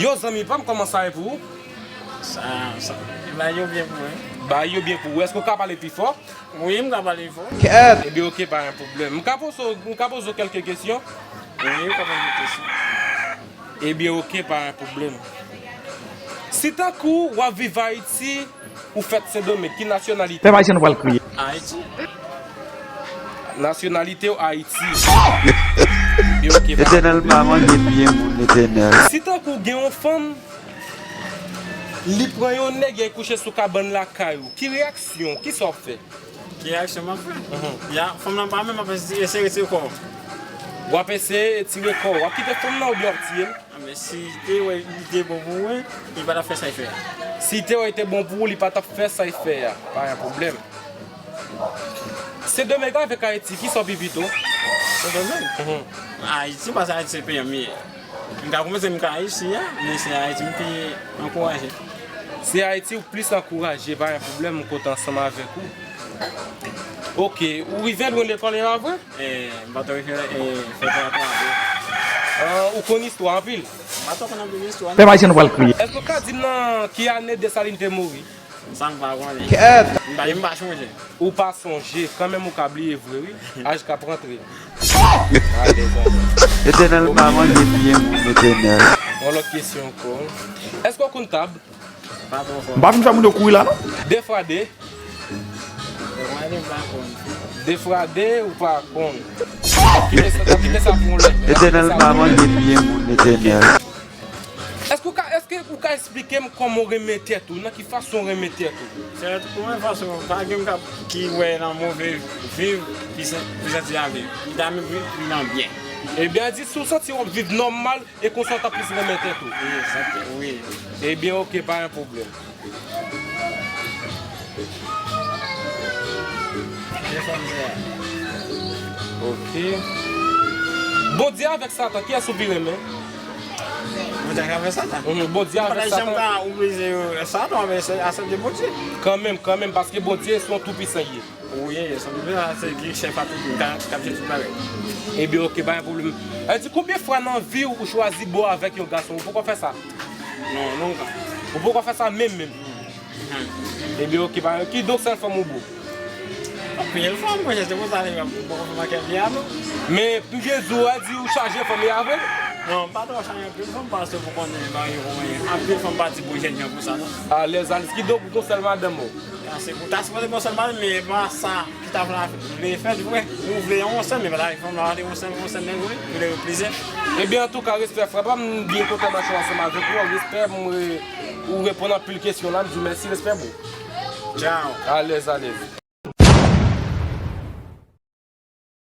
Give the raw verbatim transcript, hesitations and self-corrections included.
Yo, zanmi pa m, kòman sa ye pou ou? Sa, sa, bagay yo byen pou mwen. Bagay yo byen pou ou. Èske w ka pale pi fò? Wi, m ka pale fò. Ebyen, oke, pa gen pwoblèm. M ka poze w, m ka poze w kèlke kesyon? Wi, w ka poze kesyon. Ebyen, oke, pa gen pwoblèm. Si tankou w ap viv Ayiti, ou fèt Sendomeng, ki nasyonalite? Pèp ayisyen, nou pral kriye. Ayiti. Nasyonalite w Ayiti. Ebyen, oke, pa gen pwoblèm. Letènèl pa manje pye moun, Letènèl. Si tankou gen yon fanm, li pran yon nèg, y al kouche sou kabann lakay ou, ki reyaksyon, kisa w ap fè? Ki reyaksyon m ap fè? Mhm. Ya, fanm nan pa menm ap eseye retire kò. W ap eseye retire kò. W ap kite fanm nan oubyen w ap tiye l? A, men si te wè li te bon pou mwen, li pa t ap fè sa l fè a. Si te wè li te bon pou ou, li pa t ap fè sa l fè a. Pa gen pwoblèm. Sendomeng avèk Ayiti, kisa w pi pito? Sendomeng? Mhm. Ayiti, paske Ayiti se peyi m ye. M ka kòmanse m ka Ayiti a, men se Ayiti m pi ankouraje. Se Ayiti ou plis ankouraje, pa gen pwoblèm, m kontan ansanm avèk ou. Oke, ou rive lwen lekòl, e pa vre? E, m pa twò rive, e, fè twa twa vre. Ah, ou konn istwa anpil? M pa twò konn anpil istwa, non. Pèp ayisyen, nou pral kriye. Èske w ka di m nan ki ane Desalin te mouri? Sa m pa konnen. M pa, m pa chonje. Ou pa sonje, kanmenm ou ka bliye vre, wi. Aj k ap rantre. Letènèl pa manje pye moun, Letènèl. Yon lòt kesyon ankò. Èske w konn tab? Pa twò fò. M pa vin fè moun yo kouri la, non. De fwa de? De fwa de, m pa konn. De fwa de, ou pa konn. Kite sa, kite sa pou yon lòt. Letènèl pa manje pye moun, Letènèl. Èske ou ka, èske ou ka eksplike m kòman w renmen tèt ou? Nan ki fason w renmen tèt ou? Se yon fason, pa gen moun k ap, ki wè nan move viv, pi san-, pi santi a viv. Li ta menm viv, li nan byen. Ebyen, di si w santi w ap viv nòmal, e konsa w ta plis renmen tèt ou. Wi, santi, wi. Ebyen, oke, pa gen pwoblèm. Oke. Bondye avèk Satan, kiyès ou pi renmen? Bondye avèk Satan. Mhm, Bondye avèk Satan. Ou bliye Satan, men se a sèl de Bondye. Kanmenm, kanmenm, paske Bondye se yon toupisan li ye. Wi, se yon toupisan, se li ki chèf a tout, ki ka, ki ka jere tout bagay. Ebyen, oke, pa gen pwoblèm. Sa vle di, konbyen fwa nan vi w ou chwazi bo avèk yon gason? Ou poko fè sa? Non, non, non. Ou poko fè sa menm, menm? Ebyen, oke, pa, kidonk sèl fanm ou bo? Anpil fanm, mwen, se pou sa, li, bon, manke byen, non? Men, m byen di w, a di ou chaje fanm, e a vre? Non, m pa twò chaje anpil fanm, paske pou konnen, mari pou mwen, anpil fanm pa ti bon jènjan pou sa, non? Alèz, alèz, kidonk ou gon sèl madanm ou? A, se pou ta sipoze gon sèl madanm, men pa sa. Ki ta vle fèt vre, ou vle yon sèl, men pa ta yon fanm la, yon sèl, yon sèl nèg vre, ou vle yo plizyè. Ebyen, antouka, respè, frè pa m, m byen kontan mache ansanm avèk ou, respè, m, ou reponn anpil kesyon la, m di w mèsi, respè, bro. Tchao. Alèz, alèz.